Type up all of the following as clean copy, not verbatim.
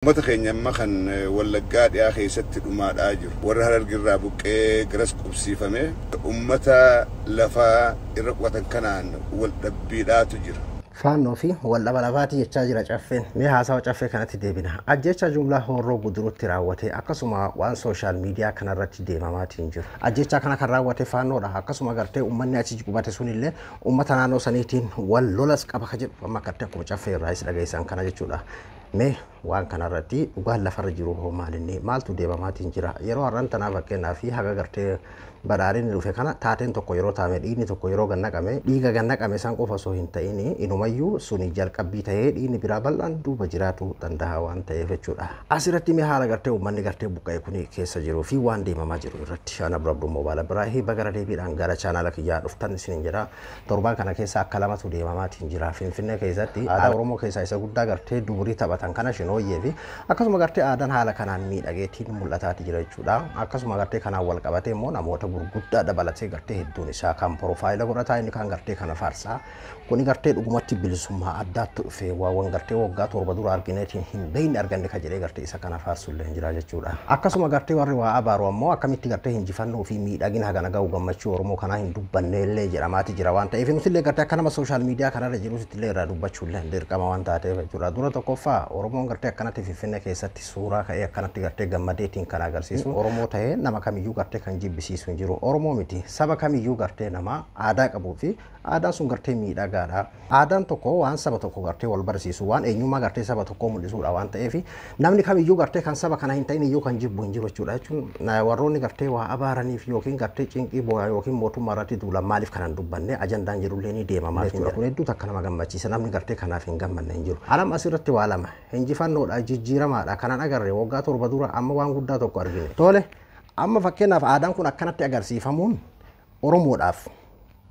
Uummata keenya amma kan Wallaggaa dhiyaa keessatti dhumaadhaa jiru. Warra Harargirraa buqqee garas qubsiifame uummata lafaa irra qubatan kanaan wal dhabbiidhaatu jira. Faannoo fi wal dhaba lafaati jechaa jira Caffeen. Mee haasawa Caffee kanatti deebina. Ajjeechaa jumlaa Horroo Gudurutti raawwate akkasuma waan social media kanarratti deemamaatiin jiru. Ajjeechaa kana kan raawwate Faannoodha. Akkasuma gartee uummanni achi qubate sunillee uummata naannoo saniitiin wal lolas qaba ka jedhu amma gartee akkuma Caffee irraayis dhageessan kana jechuudha. Mee waan kanarratti dhugaan lafarra jiru hoo maalinni maaltu deemamaatiin jira? Yeroo har'aan tanaa fakkeenyaa fi haga gartee badhaadhinni dhufe kana taateen tokko yeroo taame dhiigni tokko yeroo gannaqame dhiiga gannaqame san qofa osoo hin ta'in inumayyuu suni jalqabbii ta'ee dhiigni biraa bal'aan duuba jiraatu danda'a waan ta'eef jechuudha. Asirratti mee haala gartee uummanni gartee buqqa'e kuni keessa jiruu fi waan deemamaa jiru irratti ana bira abduu moobaala biraa hiba gara deebiidhaan gara chaanaala kiyyaa dhuftan isiniin jedha. Torbaan kana keessa akka lamatu deemamaatiin jira. Finfinnee keessatti aadaa Oromoo keessaa isa guddaa gartee duburii taphatan kana shinooyyee fi akkasuma gartee aadaan haala kanaan miidhageetiin mul'ataati jira jechuudha. Akkasuma gartee kanaan wal qabatee immoo namoota gurguddaa dabalatee gartee hedduun isaa kan piroofaayila godhataa inni kan gartee kana faarsaa. Kuni gartee dhugumatti bilisummaa addaatti dhufee waawwan gartee waggaa 7 dura argineetiin hin beekne arganne ka jedhee gartee isa kana faarsullee hin jira jechuudha. Akkasuma gartee warri waa abaaru ammoo akkamitti gartee hinjifannoo fi miidhagina hagana ga'u gammachuu Oromoo kanaa hin dubbanne illee jedhamaati jira waan ta'eef nutillee gartee akka nama sooshaal miidiyaa kanarra jirutti illee irraa dubbachuu illee dirqama waan taateef jechuudha. Dura tokkoffaa Oromoon gartee akkanatti Finfinnee keessatti suuraa ka'ee akkanatti gartee gammadeetiin kan agarsiisu Oromoo ta'ee nama kamiyyuu gartee kan jibbisiisu hin jiru. Oromoo miti saba kamiyyuu gartee nama aadaa qabuu fi aadaan sun gartee miidhagaadha. Aadaan tokko waan saba tokko gartee wal barsiisu waan eenyummaa gartee saba tokkoo mul'isuudha waan ta'eef namni kamiyyuu gartee kan saba kana hin ta'in iyyuu kan jibbu hin jiru jechuudha. Jechuun warroonni gartee waa abaaraniif yookiin gartee cinqii boo'aa yookiin mootummaa irratti duulan maaliif kanan dubbanne ajandaan jedhullee ni deemamaa jechuudha. Kun hedduu takka nama gammachiisa namni gartee kanaaf hin gammanne hin jiru. Anam asirratti waa lama hinjifannoodha jijjiiramaadha kanan agarre waggaa 7 dura amma waan guddaa tokko argine. Tole amma fakkeenyaaf aadaan kun akkanatti agarsiifamuun Oromoodhaaf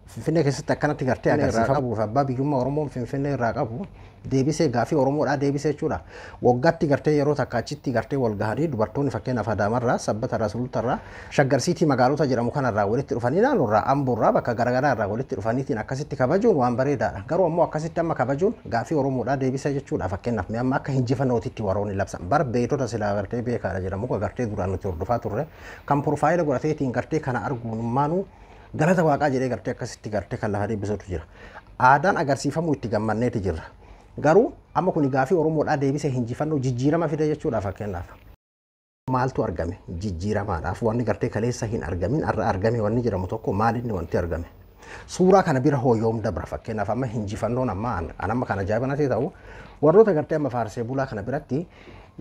Finfinnee keessatti akkanatti gartee agarsiifamu qabuuf abbaa biyyummaa Oromoon Finfinnee irraa qabu deebisee gaafii Oromoodhaa deebisee jechuudha. Waggaatti gartee yeroo takka achitti gartee wal gahanii dubartoonni fakkeenyaaf Adaamarraa, Sabbatarraa, Sulultarraa, Shaggarsiitii magaalota jedhamu kanarraa walitti dhufanii naannoorraa, Amboorraa bakka garaagaraa irraa walitti dhufaniitiin akkasitti kabajuun waan bareedaadha. Garuu ammoo akkasitti amma kabajuun gaafii Oromoodhaa deebisee jechuudha. Fakkeenyaaf mee amma akka hinjifannootitti warroonni labsan bar beektota silaa gartee beekaadha jedhamu gartee duraan nuti hordofaa turre kan piroofaayila godhateetiin gartee kana arguun galata waaqaa jedhee gartee akkasitti gartee kan lafa deebisuutu jira. Aadaan agarsiifamuu itti gammanneeti jirra. Garuu amma kun gaafii Oromoodhaa deebisee hinjifannoo jijjiirama fide jechuudha fakkeenyaaf. Maaltu argame jijjiiramaadhaaf wanni gartee kaleessa hin argamin har'a argame wanni jedhamu tokko maalinni wanti argame. Suuraa kana bira hooyoom dabra fakkeenyaaf amma hinjifannoon amma an amma kana ajaa'iba natti ta'u warroota gartee amma faarsee bulaa kana biratti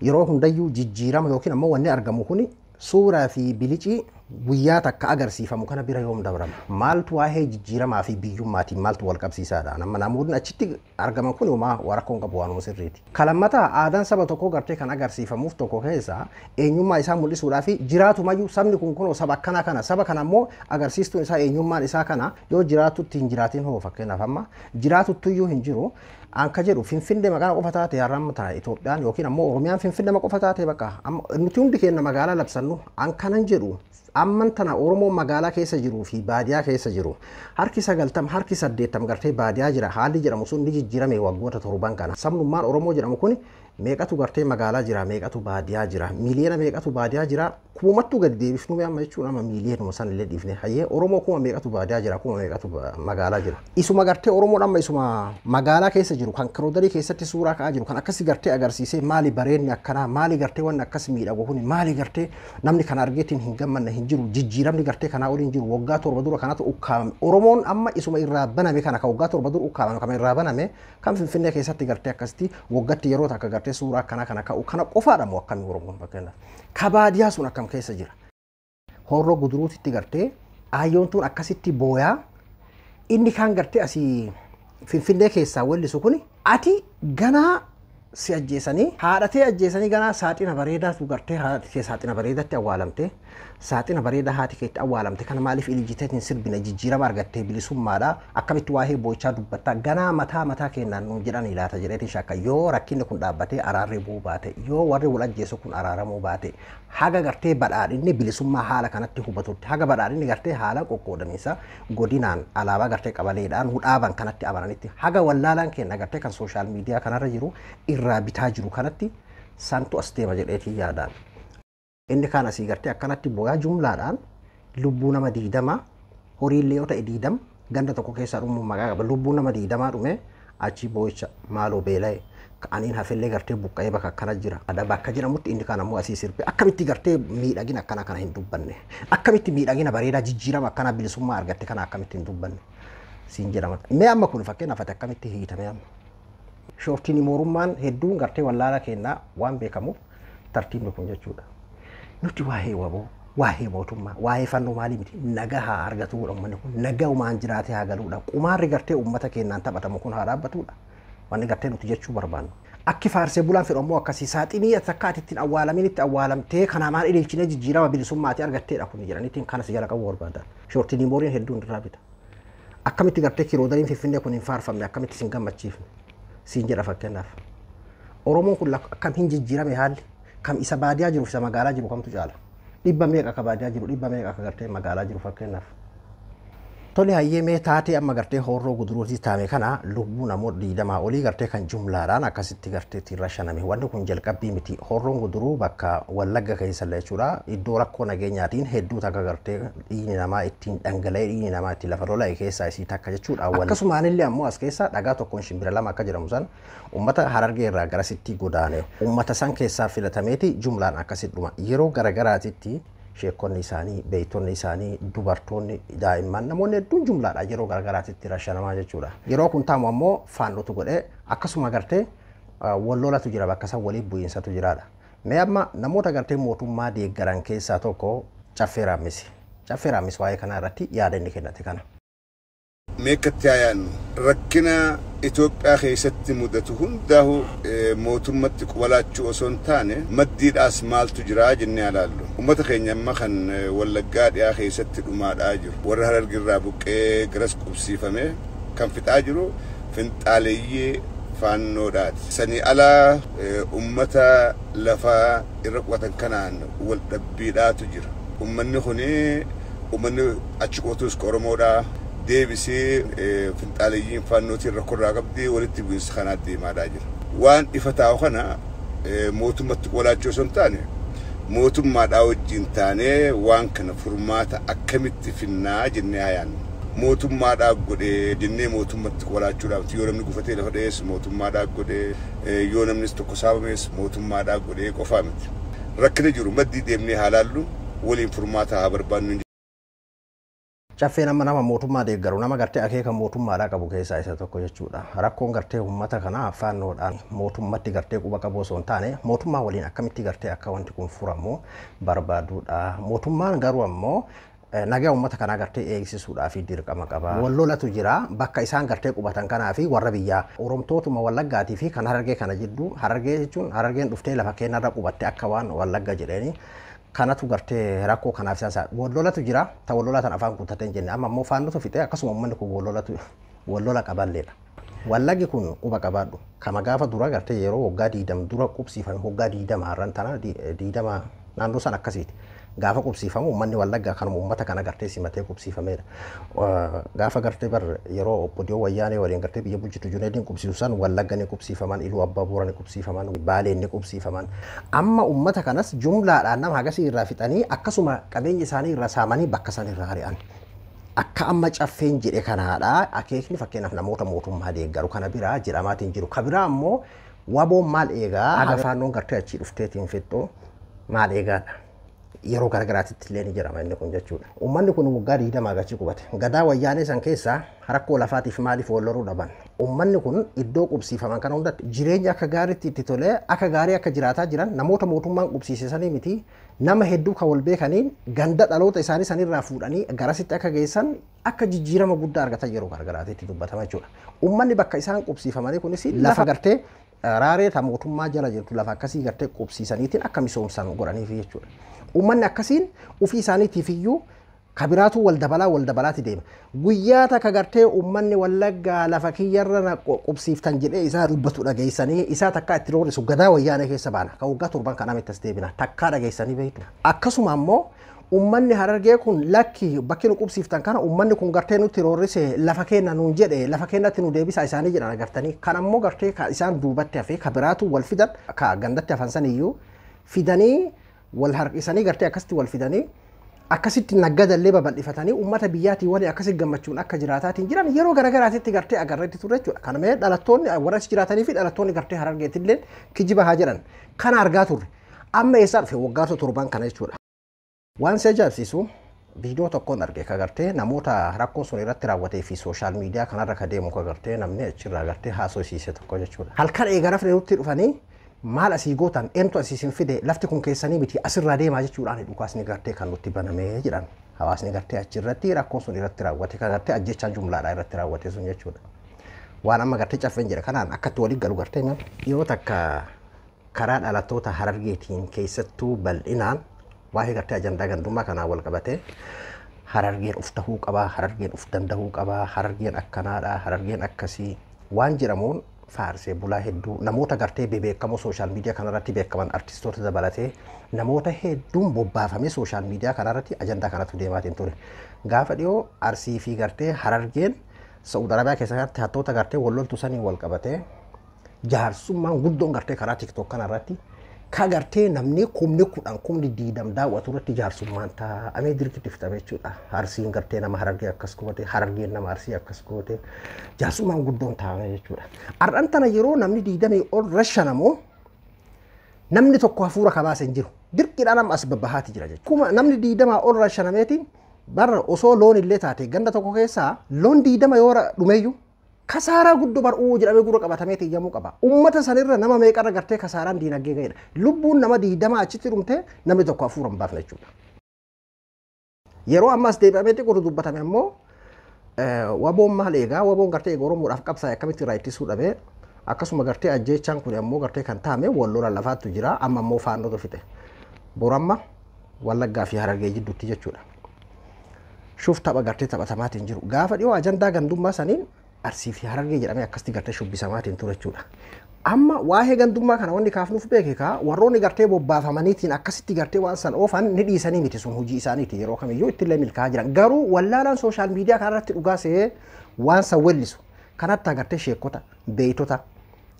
yeroo hundayyuu jijjiirama yookiin ammoo wanni argamu kuni suuraa fi bilicii guyyaa takka agarsiifamu kana bira yoom dabrama. Maaltu waa'ee jijjiiramaa fi biyyummaatiin maaltu wal qabsiisaadha. Amma namoonni achitti argaman kun homaa rakkoon qabu waanuma sirriiti. Kalammataa aadaan saba tokkoo gartee kan agarsiifamuuf tokko keessa eenyummaa isaa mul'isuudhaa fi jiraatumayyuu sabni kun kunoo saba akkanaa kana saba kana immoo agarsiistuun isaa eenyummaan isaa kana yoo jiraatutti hin jiraatin hoo fakkeenyaaf amma jiraatuttuyyuu hin jiru. Anka jedhu Finfinnee magaalaa qofa taate har'a amma tana Itoophiyaan yookiin ammoo Oromiyaan Finfinnee qofa taate bakka amma nuti hundi keenya magaalaa labsannu ankanan jedhu amman tana Oromoo magaalaa keessa jiruu fi baadiyaa keessa jiru harki 90 harki 80 gartee baadiyaa jira haalli jedhamu sun ni jijjiirame waggoota 7 kana sabnummaan Oromoo jedhamu kun meeqatu gartee magaalaa jira meeqatu baadiyaa jira miiliyoona meeqatu baadiyaa jira kuumattuu gadi deebifnu amma jechuun amma miiliyoonuma san illee dhiifne hayyee Oromoo kuma meeqatu baadiyaa jira kuma meeqatu magaalaa jira isuma gartee Oromoon amma isuma magaalaa keessa jiru kan kiroodarii keessatti suuraa ka'aa jiru kan akkasi gartee agarsiisee maali bareenni akkanaa maali gartee wanni akkas miidhagu kuni maali gartee namni kana argeetiin hin gammanne hin jiru jijjiiramni gartee kanaa oliin jiru waggaa 7 dura kanatu ukkaamame Oromoon amma isuma irraa baname kana kan waggaa 7 dura ukkaamame kan irraa baname kan Finfinnee keessatti gartee akkasitti waggaatti yeroo takka gartee suuraa akkanaa kana ka'u kana qofaadha moo akkamii Oromoon fakkeenyaaf ka baadiyaa sun akkam keessa jira. Horroo Guduruutitti gartee aayyoon tun akkasitti booyaa inni kaan gartee asii Finfinnee keessaa wellisu kuni ati ganaa si ajjeesanii haadhatee ajjeesanii ganaa saaxina bareedaatu gartee haadha kee saaxina bareedaatti awwaalamte saaxina bareedaa haati keetti awwaalamte kana maaliif ilijjiteetiin sirbina jijjiirama argattee bilisummaadha akkamitti waa'ee boo'ichaa dubbattaa ganaa mataa mataa kennaan nuun jedhan ilaata jedheetiin shakka yoo rakkinni kun dhaabbatee araarri bu'uu baate yoo warri wal ajjeesu kun araaramuu baate haga gartee badhaadhinni bilisummaa haala kanatti hubatutti haga badhaadhinni gartee haala qoqqoodamiinsa godinaan alaabaa gartee qabaleedhaan hudhaaban kanatti amananitti haga wallaalaan kenna gartee kan sooshaal miidiyaa kanarra jiru irraa bitaa jiru kanatti Santu as deema jedheetii yaadaan. Inni kaan asii gartee akkanatti booyaa jumlaadhaan lubbuu nama 20 horiillee yoo ta'e 20 ganda tokko keessaa dhumuun maqaa qaba. Lubbuu nama 20 dhume achi boo'icha maaloo beela'e aniin hafellee gartee buqqa'ee bakka akkana jira. Bakka jedhamutti inni kaan ammoo asii sirbe akkamitti gartee miidhagina akkana kana hin dubbanne, akkamitti miidhagina bareedaa jijjiirama akkana bilisummaa argatte kana akkamitti hin dubbanne siin jedhama. Mee amma kun fakkeenyaaf ati akkamitti hiitame amma? Shooftiin moorummaan hedduun gartee wallaala kennaa waan beekamuuf tartiibni kun jechuudha. Nuti waa'ee waboo, waa'ee mootummaa, waa'ee fannoo maalii miti, nagaa haa argatuudha uummanni kun, nagaa jiraatee haa galuudha. Qumaarri gartee uummata keenyaan taphatamu kun haa dhaabbatudha. Wanni gartee nuti jechuu barbaannu. Akki faarsee bulaan fedhu ammoo akkasii saaxinii takka ati ittiin awwaalamin itti awwaalamtee kanaa maal ililchinee jijjiirama bilisummaatii argatteedha kun jedhaniitiin kanas jala qabuu barbaadan. Shoortiin mooriin hedduun irraa bita. Akkamitti gartee kiroodariin Finfinnee kun hin faarfamne, akkamitti sin gammachiifne siin jedha fakkeenyaaf. Oromoon kun akkam hin jijjiirame haalli kam isa baadiyaa jiru isa magaalaa jiru kamtu caala. Dhibba meeqa akka baadiyaa jiru, dhibba meeqa akka gartee magaalaa jiru fakkeenyaaf. Tole hayyee mee taatee amma gartee Horroo Guduruutii taame kana lubbuu namoota 20 olii gartee kan jumlaadhaan akkasitti gartee ittiin rashaname. Wanni kun jalqabbii miti. Horroon Guduruu bakka Wallagga keessa illee jechuudha. Iddoo rakkoo nageenyaatiin hedduu takka gartee dhiigni namaa ittiin dhangala'ee dhiigni namaa ittiin lafa lola'e keessaa isii takka jechuudha. Akkasumaan illee ammoo as keessa dhagaa tokkoon shimbira lama akka jedhamu san uummata Harargee irraa garasitti godaane. Uummata san keessaa filatameeti jumlaan akkasitti dhuma. Yeroo garagaraatitti sheekonni isaanii, beektonni isaanii, dubartoonni, daa'imman namoonni hedduun jumlaadha yeroo garagaraatitti rashanamaa jechuudha. Yeroo kun taamu ammoo faannotu godhee akkasuma gartee wallolatu jira bakka san waliin bu'iinsatu jiraadha. Mee amma namoota gartee mootummaa deeggaran keessaa tokko Caffee Raammisi. Caffee Raammis waa'ee kanaa irratti yaada inni kennate kana. Meeqatti haa yaadnu rakkina Itoophiyaa keessatti mudatu hundaahu mootummatti qubalaachuu osoo hin taane maddiidhaas maaltu jira jennee ilaallu. Uummata keenya amma kan Wallaggaa dhiyaa keessatti dhumaadhaa jiru. Warra Harargirraa buqqee garas qubsiifame kan fixaa jiru finxaaleeyyii faannoodhaati. Sanii alaa uummata lafaa irra qubatan kanaan wal dhabbiidhaatu jira. Uummanni kuni uummanni achi qotus Oromoodhaa. Deebisee finxaaleeyyiin faannootiin rakkoo irraa qabdee walitti bu'iinsa kanaa deemaadhaa jira. Waan ifa taa'u kana mootummatti qolaachuu osoo hin taane mootummaadhaa wajjin taanee waan kana furmaata akkamitti finnaa jennee haa yaadnu. Mootummaadhaa godhee jennee mootummatti qolaachuudhaaf yoo namni gufatee lafa dha'es mootummaadhaa godhee yoo namnis tokko saabames mootummaadhaa godhee qofaa miti. Rakkina jiru maddii deemnee haa laallu, waliin furmaata haa barbaannu. Caffeen amma nama mootummaa deeggaru nama gartee akeeka mootummaadhaa qabu keessaa isa tokko jechuudha. Rakkoon gartee uummata kanaa faannoodhaan mootummatti gartee quba qabu osoo hin taane mootummaa waliin akkamitti gartee akka wanti kun furamu barbaaduudha. Mootummaan garuu ammoo nagaa uummata kanaa gartee eegsisuudhaaf dirqama qaba. Wallolatu jira bakka isaan gartee qubatan kanaa fi warra biyyaa Oromtootuma Wallaggaatii fi kan Harargee kana jidduu. Harargee jechuun Harargeen dhuftee lafa keenyarra qubatte akka waan Wallagga jedheeni. Kanatu gartee rakkoo kanaaf isaan sa'a. Wallolatu jira ta wallolatan afaan guuttatee hin jenne amma ammoo faannotu fixee akkasuma uummanni kun wallolatu wallola qaballeedha. Wallaggi kun quba qabaadhu. Kama gaafa dura gartee yeroo waggaa 20 dura qubsiifame waggaa 20 har'an tana 20 naannoo san akkasiiti. Gaafa qubsiifamu uummanni Wallaggaa kanuma uummata kana gartee simatee qubsiifameedha. Gaafa gartee bar yeroo obbo Diyoo Wayyaanee waliin gartee biyya bulchitu Junaydin qubsiisu san Wallagga ni qubsiifaman, Iluu Abbaa Boora ni qubsiifaman, Baaleen ni qubsiifaman. Amma uummata kanas jumlaadhaan nama hagasii irraa fixanii akkasuma qabeenya isaanii irraa saamanii bakka san irraa ari'an. Akka amma Caffeen jedhe kanaadha akeekni fakkeenyaaf namoota mootummaa deeggaru kana biraa jedhamaatiin jiru. Ka biraa ammoo waboon maal eegaa haga faannoon gartee achii dhufteetiin fixxu maal eegaadha. Yeroo garagaraatitti illee ni jedhama inni kun jechuudha. Uummanni kun waggaa 20 gachi qubate. Gadaa Wayyaanee san keessaa rakkoo lafaatiif maaliif wal loluu dhaban? Uummanni kun iddoo qubsiifaman kana hundatti jireenya akka gaariitti itti tolee akka gaarii akka jiraataa jiran namoota mootummaan qubsiise sanii miti nama hedduu kan wal beekaniin ganda dhaloota isaanii sanirraa fuudhanii garasitti akka geessan akka jijjiirama guddaa argatan yeroo garagaraatitti dubbatama jechuudha. Uummanni bakka isaan qubsiifamanii kunis lafa gartee raaree ta mootummaa jala jirtu lafa akkasii gartee qubsiisaniitiin akka misoomsan godhaniif jechuudha. Uummanni akkasiin ofii isaaniitiif iyyuu kabiraatu wal dabalaa wal dabalaati deema. Guyyaa takka gartee uummanni Wallaggaa lafa kiyyarra na qubsiiftan jedhee isaa dubbatu dhageessanii isaa takkaa itti roorrisu gadaa Wayyaanee keessa baana. Kan waggaa 7 kanaa itti as deebina. Takkaa dhageessanii beektu. Akkasuma ammoo Ummanni Harargee kun lakki bakki nu qubsiiftan kana ummanni kun gartee nutti roorrise, lafa keenya nuun jedhe, lafa keenyatti nu deebisa isaanii jedhan agartanii. Kan ammoo gartee ka isaan duubatti hafee ka biraatu wal fidan, ka gandatti hafan saniyyuu fidanii wal harkisanii, gartee akkasitti wal fidanii, akkasitti naggadallee babal'ifatanii, uummata biyyaatii waliin akkasitti gammachuun akka jiraataatiin jiran yeroo garaagaraatitti gartee agarreetti turre jechuudha. Kana mee dhalattoonni warra achi jiraatanii fi dhalattoonni gartee Harargeetillee kijiba haa jedhan, kana argaa turre. Amma eessaa dhufe waggaata 7 kana jechuudha. Waan si ajaa'ibsiisu viidiyoo tokkoon arge ka gartee namoota rakkoon sun irratti raawwatee fi social media kanarra ka deemu, ka gartee namni achirraa gartee haasofsiise tokko jechuudha. Halkan eegara nutti dhufanii, maal asii gootan, eentu asii isin fide, lafti kun keessanii miti, asirraa deemaa jechuudhaan dhukaasni gartee kan nutti banamee jedhan. Hawaasni gartee achirratti rakkoon sun irratti raawwate, kan gartee ajjechaan jumlaadhaa irratti raawwate sun jechuudha. Waan amma gartee caffeen jedha kanaan akkatti waliin galu gartee dhiyoo takka karaa dhalattoota Harargeetiin keessattuu bal'inaan waa'ee gartee ajandaa gandummaa kanaan wal qabate, Harargeen uf tahuu qabaa, Harargeen uf dandahuu qabaa, Harargeen akkanaadha, Harargeen akkasii waan jedhamuun faarsee bulaa hedduu, namoota gartee bebeekamoo social media kanarratti beekaman, artistoota dabalatee namoota hedduun bobbaafamee social media kanarratti ajandaa kanatu deemaatiin ture. Gaafa dhiyoo Arsii fi gartee Harargeen Saa'ud Arabiyaa keessatti hattoota gartee wal loltu sanii wal qabatee jaarsummaan guddoon gartee karaa TikTok kanarratti ka gartee namni 10,000 20,000 daawwatu irratti jaarsummaan taa'amee dirqitti fixame jechuudha. Arsiin gartee nama Harargee akkas goote, Harargeen nama Arsii akkas goote, jaarsummaan guddoon taa'ame jechuudha. Har'an tana yeroo namni 20 ol rashanamu namni tokko hafuura kabaase hin jiru. Dirqiidhaan amma as babbahaati jira jechuudha. Kuma namni 20 ol rashanameeti barra osoo loon illee taate, ganda tokko keessaa loon 20 yoo dhumeyyuu kasaaraa guddoo bar'uu jedhamee gurra qabatamee iyyamuu qaba. Uummata sanirra nama meeqarra gartee kasaaraan diinagdee ga'edha. Lubbuun nama 20 achitti dhumte namni tokko hafuura hin baafne jechuudha. Yeroo ammas deebi'amee xiqqootu dubbatame ammoo waboon maal eegaa, waboon gartee eega Oromoodhaaf qabsaa'e akkamitti irraa ittisuu dhabee, akkasuma gartee ajjeechaan kun ammoo gartee kan taa'ame wal lola lafaattu jira, amma ammoo faannootu fixe. Boramma Wallaggaa fi Harargee jidduutti jechuudha. Shuuf tapha gartee taphatamaatiin jiru. Gaafa dhiyoo ajandaa gandummaa saniin Arsii fi Harargee jedhamee akkasitti gartee shubbisamaatiin ture jechuudha. Amma waa'ee gandummaa kana wanni kaafnuuf beeke kaa warroonni gartee bobbaafamaniitiin akkasitti gartee waan san oofan ni dhiisanii miti, sun hojii isaaniiti, yeroo kamiyyuu ittillee milkaa'aa jiran. Garuu wallaalaan social media kanarratti dhugaa se'ee waan san wellisu kanatti gartee sheekota, beeytota,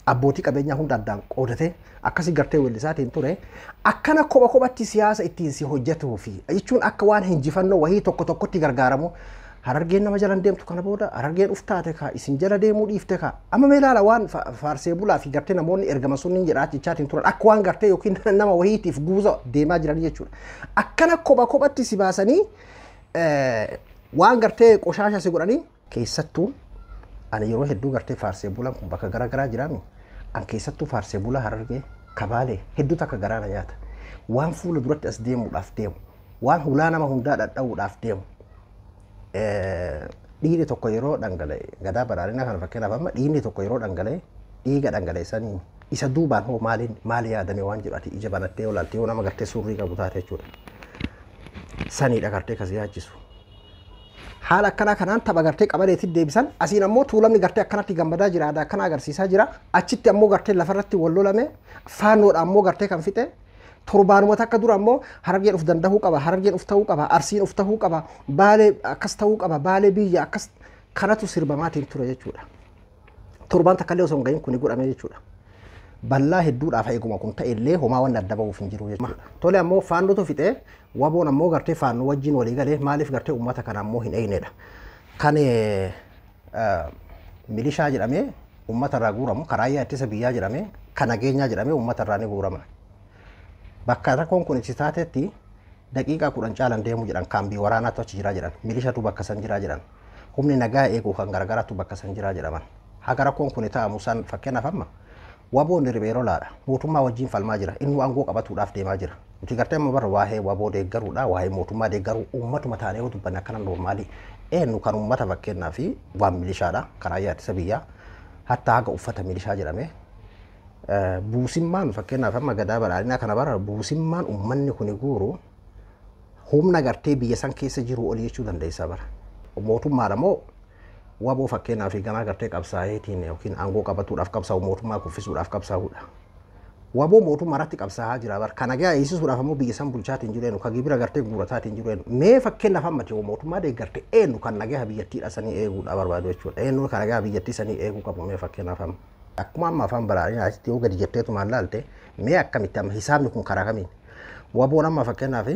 abbootii qabeenyaa hunda addaan qoodatee akkasii gartee wellisaatiin ture, akkana kopha kophatti siyaasa ittiin si hojjetuu fi jechuun akka waan hinjifannoo wahii tokko tokkotti gargaaramu. Harargeen nama jalan deemtu kana booda, Harargeen uftaate kaa isin jala deemuu dhiifte kaa. Amma mee ilaala, waan faarsee bulaa fi gartee namoonni ergama sunniin jedhaa jechaatiin turan akka waan gartee yookiin nama wahiitiif guuza deemaa jiran jechuudha. Akkana kopha kophatti si baasanii waan gartee qoshaasha si godhanii. Keessattuu ani yeroo hedduu gartee faarsee bulaan kun bakka garaa garaa jiraami. An keessattuu faarsee bulaa Harargee kabaalee hedduu takka garaa na nyaata. Waan fuula duratti as deemuudhaaf deemu, waan hulaa nama hundaa dhadha'uudhaaf deemu. Dhiigni tokko yeroo dhangala'e, gadaa badhaadhina kana fakkeenyaaf, amma dhiigni tokko yeroo dhangala'e, dhiiga dhangala'e saniin isa duubaan hoo maaliin maali yaadame waan jedhu ati ija banattee yoo ilaalte, yoo nama gartee surrii qabu taate jechuudha. Saniidha gartee kasi yaachisu. Haala akkanaa kanaan tapha gartee qabaleetti deebisan, asiin ammoo Tuulamni gartee akkanatti gammadaa jira, aadaa akkana agarsiisaa jira, achitti ammoo gartee lafarratti wal lolame, faannoodha ammoo gartee kan fixe. Torbaanuma takka dura ammoo Harargeen uf dandahuu qaba, Harargeen uf ta'uu qaba, Arsiin uf ta'uu qaba, Baalee akkas ta'uu qaba, Baalee biyya akkas kanatu sirbamaatiin ture jechuudha. Torbaan takka illee osoo hin gahin kuni godhame jechuudha. Bal'aa hedduudhaaf eeguma kun ta'e illee homaa wanni adda bahuuf hin jiru jechuudha. Tole, ammoo faannootu fixee, waboon ammoo gartee faannoo wajjin walii galee maaliif gartee uummata kana ammoo hin eegnedha. Kan milishaa jedhamee uummata irraa guuramu, karaa ittisa biyyaa jedhamee, kan nageenyaa jedhamee uummata irraa ni guurama. Bakka rakkoon kun itti taatetti daqiiqaa 10 caalan deemuu jedhan, kaambii waraanaatu achi jiraa jedhan, milishatu bakka san jiraa jedhan, humni nagaa eeguu kan garagaraatu bakka san jiraa jedhaman. Haga rakkoon kun ta'amu san, fakkeenyaaf amma waboon riphee lolaadha, mootummaa wajjin falmaa jira, inni aangoo qabatuudhaaf deemaa jira. Nuti gartee amma bara waa'ee waboo deeggaruudha, waa'ee mootummaa deeggaruu uummatuma taanee yoo dubbanne akkana normaalii eenyu kan uummata, fakkeenyaa fi waan milishaadha, karaa ittisa biyyaa hatta haga uffata milishaa jedhame buusimmaan, fakkeenyaaf amma gadaa badhaadhinaa kana bara buusimmaan uummanni kuni guuru humna gartee biyya san keessa jiru olii jechuu dandeessa bara. Mootummaadha moo waboo fakkeenyaaf ganaa gartee qabsaa'eetiin yookiin aangoo qabatuudhaaf qabsaa'u, mootummaa kuffisuudhaaf qabsaa'uudha. Waboo mootummaa irratti qabsaa'aa jira bar. Kana gaa eegsisuudhaaf ammoo biyya san bulchaatiin jiru eenyu, kan gibira gartee guurataatiin jiru eenyu. Mee fakkeenyaaf ammati yoo mootummaa deeggarte eenyu kan nagaa biyyattiidha sanii eeguudha barbaadu jechuudha. Eenyu kan nagaa biyyattii sanii eeguu qabu mee fakkeenyaaf amma. Akkuma amma afaan baraarina asitti yoo gadi jetteetumaan laalte mee akkamitti amma hisaabni kun karaa kamiin. Waboon amma fakkeenyaaf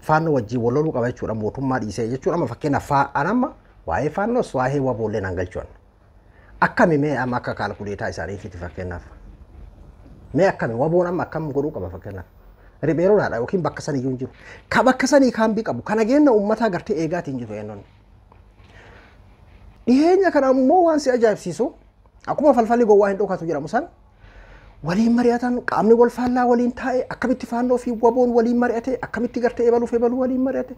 faannoo wajjin wal loluu qaba jechuudha mootummaa dhiisee jechuudha amma fakkeenyaaf an amma waa'ee faannoos waa'ee waboollee nan galchuun. Akkami mee amma akka kaalkuleetaa isaaniitiiti fakkeenyaaf. Mee akkami waboon amma akkam godhuu qaba fakkeenyaaf. Riphee lolaadha yookiin bakka sanii iyyuu hin jiru. Ka bakka sanii kaambii qabu kana geenna uummataa gartee eegaatiin jiru eenyuun. Dhiheenya kana ammoo waan si ajaa'ibsiisu akkuma falfalli gowwaa hin dhokatu jedhamu san waliin mari'atan qaamni wal faallaa waliin taa'e akkamitti faannoo fi waboon waliin mari'ate akkamitti gartee ebaluuf ebaluu waliin mari'ate.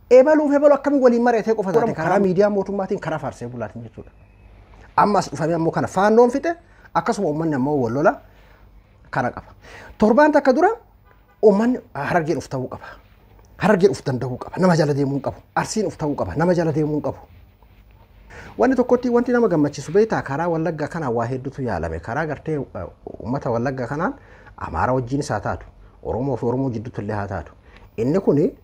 Ebaluuf ebaluu akkamiin waliin mari'atee qofa taate karaa miidiyaa mootummaatiin karaa faarsee bulaatiin jechuudha. Ammas dhufamee ammoo kana faannoon fixe akkasuma uummanni ammoo wal lola kana qaba. Torbaan takka dura uummanni Harargeen uf ta'uu qaba. Harargeen uf danda'uu qaba. Nama jala deemuu hin qabu. Arsiin uf ta'uu qaba. Nama jala deemuu hin qabu. Wanni tokkotti wanti nama gammachiisu beektaa karaa Wallaggaa kanaan waa hedduutu yaalame. Karaa gartee uummata Wallaggaa kanaan Amaara wajjinis haa taatu, Oromoo fi Oromoo jidduutti illee haa taatu. Inni kuni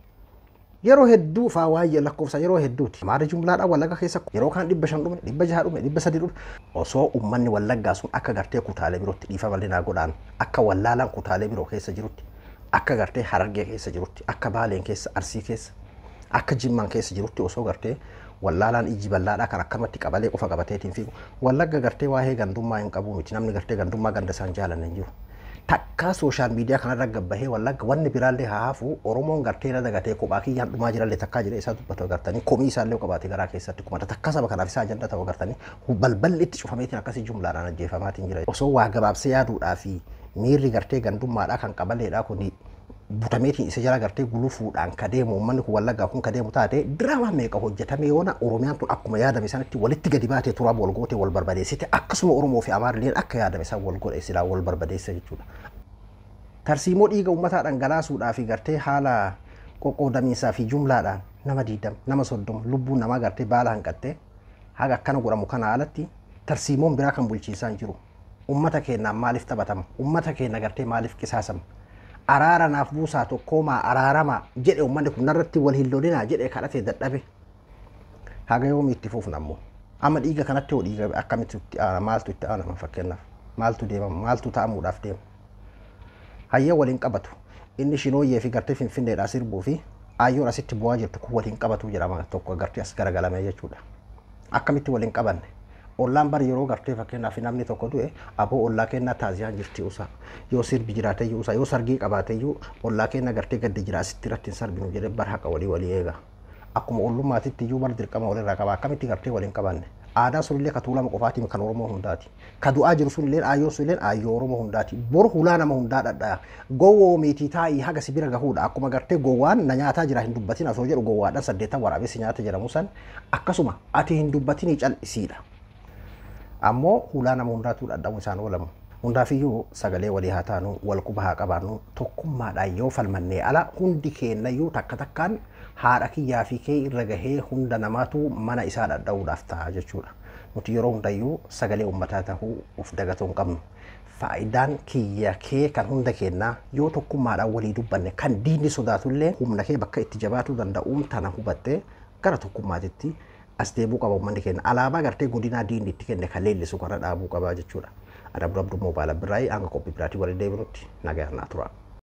yeroo hedduu faa waa'ee lakkoofsa yeroo hedduuti. Amaara jumlaadhaan Wallagga keessa yeroo kaan 500 dhume, 600 dhume, 300 dhume. Osoo uummanni Wallaggaa sun akka gartee kutaalee birootti dhiifama illee godhaan akka wallaalaan kutaalee biroo keessa jirutti, akka gartee Harargee keessa jirutti, akka Baaleen keessa, Arsii keessa, akka Jimmaan keessa jirutti osoo gartee wallaalaan ijji bal'aadhaa kan akkamatti qabalee qofa qabateetiin fiigu. Wallagga gartee waa'ee gandummaa hin qabu miti. Namni gartee gandummaa ganda isaan jaalanne hin jiru. Takkaa sooshaal miidiyaa kanarra gabbahee Wallagga wanni biraallee haa hafu Oromoon gartee irra dagatee kophaa kiyyaan dhumaa jirallee takkaa jedhee isaa dubbatu agartanii komii isaallee qabaatee garaa keessatti kumata takkaa saba kanaaf isaa ajanda ta'u agartanii balballi itti cufameetiin akkasii jumlaadhaan ajjeefamaatiin jira. Osoo waa gabaabsee yaaduudhaa fi miirri gartee gandummaadhaa kan qabaleedhaa kun butameetiin isa jala gartee gulufuudhaan ka deemu uummanni kun Wallaggaa kun ka deemu taate diraamaa meeqa hojjetame yoona Oromiyaan tun akkuma yaadame sanatti walitti gadi baatee turaa wal goote wal barbadeessite akkasuma Oromoo fi Amaarrilleen akka yaadame san wal godhe silaa wal barbadeessa jechuudha. Tarsiimoo dhiiga uummataa dhangalaasuudhaa fi gartee haala qoqqoodamiinsaa fi jumlaadhaan nama 20 nama 30 lubbuun namaa gartee baala hanqattee haga akkana godhamu kana alatti tarsiimoon biraa kan bulchiisaa hin jiru. Uummata keenyaan maaliif taphatama? Uummata keenya gartee maaliif qisaasama? Araara naaf buusaa tokkoomaa araaramaa jedhe uummanni kun narratti wal hin lolinaa jedhe kadhatee dadhabe. Haga yoomii itti fufna ammoo. Amma dhiiga kanatti hoo dhiiga akkamitti itti aana maaltu itti aanama fakkeenyaaf maaltu deemama maaltu ta'amuudhaaf deema. Hayyee waliin qabatu inni shinooyyee fi gartee finfinneedhaa sirbuu fi ayyoon asitti bu'aa jirtu kun waliin qabatu jedhama tokko gartee as garagalame jechuudha. Akkamitti waliin qabanne? Ollaan bar yeroo gartee fakkeenyaaf namni tokko du'e aboo ollaa kennaa taaziyaan jirti usa yoo sirbi jiraateyyuu usa yoo sargii qabaateyyuu ollaa kennaa gartee gaddi jira asitti irratti hin sarbinu jedhee bar haqa walii walii eega. Akkuma ollummaatitti iyyuu bar dirqama walirraa qaba akkamitti gartee waliin qabanne. Aadaa sunillee ka tuulama qofaatiin kan Oromoo hundaati. Ka du'aa jiru sunillee aayyoo sunillee aayyoo Oromoo hundaati. Bor hulaa nama hundaa dhadhaa. Gowwoo miitii taa'ii haga si bira gahuudha. Akkuma gartee gowwaan na nyaataa jira hin dubbatin osoo jedhu gowwaadhaan 8 waraabessi nyaata jedhamu san akkasuma ati hin dubbatinii cal'isiidha. Ammoo hulaa nama hundaatu dhadhamu isaan oolamu. Hundaafiyyuu sagalee walii haa taanu, wal quba haa qabaannu, tokkummaadhaan yoo falmannee ala hundi keenyayyuu takka takkaan haadha kiyyaa fi kee irra gahee hunda namaatu mana isaa dhadha'uudhaaf ta'a jechuudha. Nuti yeroo hundayyuu sagalee uummataa ta'uu of dagatuu hin qabnu. Faayidaan kiyya kee kan hunda keenyaa yoo tokkummaadhaan walii dubbanne kan diinni sodaatullee humna kee bakka itti jabaatuu danda'uun tana hubattee gara tokkummaatitti as deebuu qaba uummanni keenya. Alaabaa gartee godinaa diinni itti kenne kan leellisu kana dhaabuu qaba jechuudha. Adabdu Abduu Moobaala Birraayii hanga qophii biraatii waliin deebinutti nagaan naa tura.